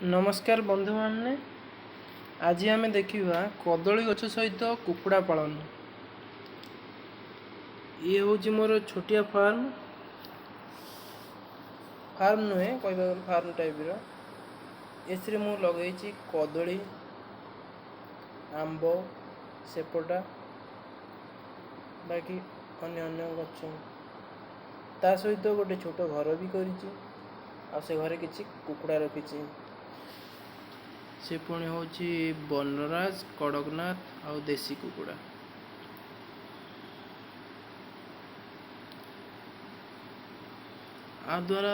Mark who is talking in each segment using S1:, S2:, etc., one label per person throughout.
S1: ନମସ୍କାର ବନ୍ଧୁମାନେ, ଆଜି ଆମେ ଦେଖିବା କଦଳୀ ଗଛ ସହିତ କୁକୁଡ଼ା ପାଳନ। ଇଏ ହେଉଛି ମୋର ଛୋଟିଆ ଫାର୍ମ, ଫାର୍ମ ନୁହେଁ, କହିବାକୁ ଗଲେ ଫାର୍ମ ଟାଇପ୍ର। ଏଥିରେ ମୁଁ ଲଗେଇଛି କଦଳୀ, ଆମ୍ବ, ସେପଟା, ବାକି ଅନ୍ୟ ଅନ୍ୟ ଗଛ। ତା ସହିତ ଗୋଟେ ଛୋଟ ଘର ବି କରିଛି, ଆଉ ସେ ଘରେ କିଛି କୁକୁଡ଼ା ରଖିଛି। ସେ ପୁଣି ହେଉଛି ବନରାଜ, କଡ଼କନାଥ ଆଉ ଦେଶୀ କୁକୁଡ଼ା। ଆ ଦ୍ୱାରା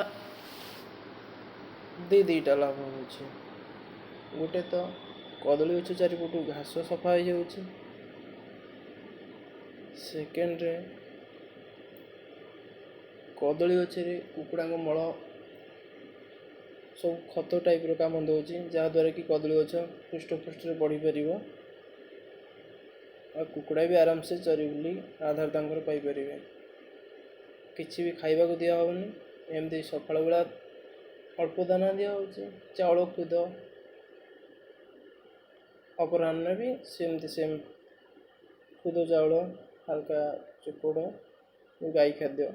S1: ଦୁଇଟା ଲାଭ ହେଉଛି। ଗୋଟେ ତ କଦଳୀ ଗଛ ଚାରିପଟୁ ଘାସ ସଫା ହେଇଯାଉଛି। ସେକେଣ୍ଡରେ କଦଳୀ ଗଛରେ କୁକୁଡ଼ାଙ୍କ ମଳ ସବୁ ଖତ ଟାଇପ୍ର କାମ ଦେଉଛି, ଯାହାଦ୍ୱାରା କି କଦଳୀ ଗଛ ହୃଷ୍ଟପୃଷ୍ଟରେ ବଢ଼ିପାରିବ ଆଉ କୁକୁଡ଼ା ବି ଆରାମସେ ଚରି ବୁଲି ଆଧାର ତାଙ୍କର ପାଇପାରିବେ। କିଛି ବି ଖାଇବାକୁ ଦିଆହେଉନି, ଏମିତି ସକାଳ ବେଳା ଅଳ୍ପ ଦାନା ଦିଆହେଉଛି, ଚାଉଳ ଖୁଦ। ଅପରାହ୍ନରେ ବି ସେମିତି ସେମ୍ ଖୁଦ, ଚାଉଳ, ହାଲକା ଚୋକଡ଼, ଗାଈ ଖାଦ୍ୟ।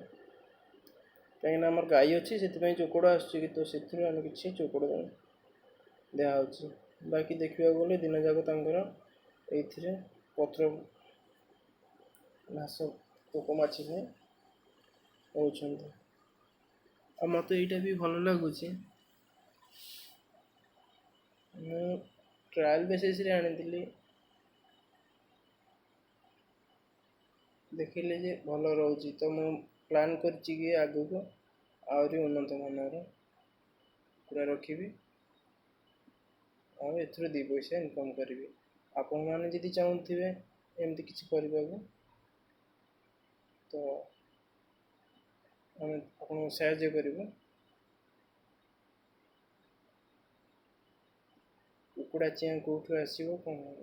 S1: କାହିଁକିନା ଆମର ଗାଈ ଅଛି, ସେଥିପାଇଁ ଚୋକଡ଼ ଆସୁଛି କି, ତ ସେଥିରୁ ଆମେ କିଛି ଚୋକଡ଼ ଦିଆହେଉଛି। ବାକି ଦେଖିବାକୁ ଗଲେ ଦିନ ଯାକ ତାଙ୍କର ଏଇଥିରେ ପତ୍ର ଘାସ ପୋକ ମାଛି ଖାଇ ରହୁଛନ୍ତି। ଆଉ ମୋତେ ଏଇଟା ବି ଭଲ ଲାଗୁଛି। ମୁଁ ଟ୍ରାଏଲ୍ ବେସିସ୍ରେ ଆଣିଥିଲି, ଦେଖିଲି ଯେ ଭଲ ରହୁଛି, ତ ମୁଁ ପ୍ଲାନ୍ କରିଛି କି ଆଗକୁ ଆହୁରି ଉନ୍ନତମାନର କୁକୁଡ଼ା ରଖିବି ଆଉ ଏଥିରୁ 2 ପଇସା ଇନକମ୍ କରିବି। ଆପଣମାନେ ଯଦି ଚାହୁଁଥିବେ ଏମିତି କିଛି କରିବାକୁ, ତ ଆମେ ଆପଣଙ୍କୁ ସାହାଯ୍ୟ କରିବୁ। କୁକୁଡ଼ା ଚିଆଁ କେଉଁଠୁ ଆସିବ, କ'ଣ ହେବ?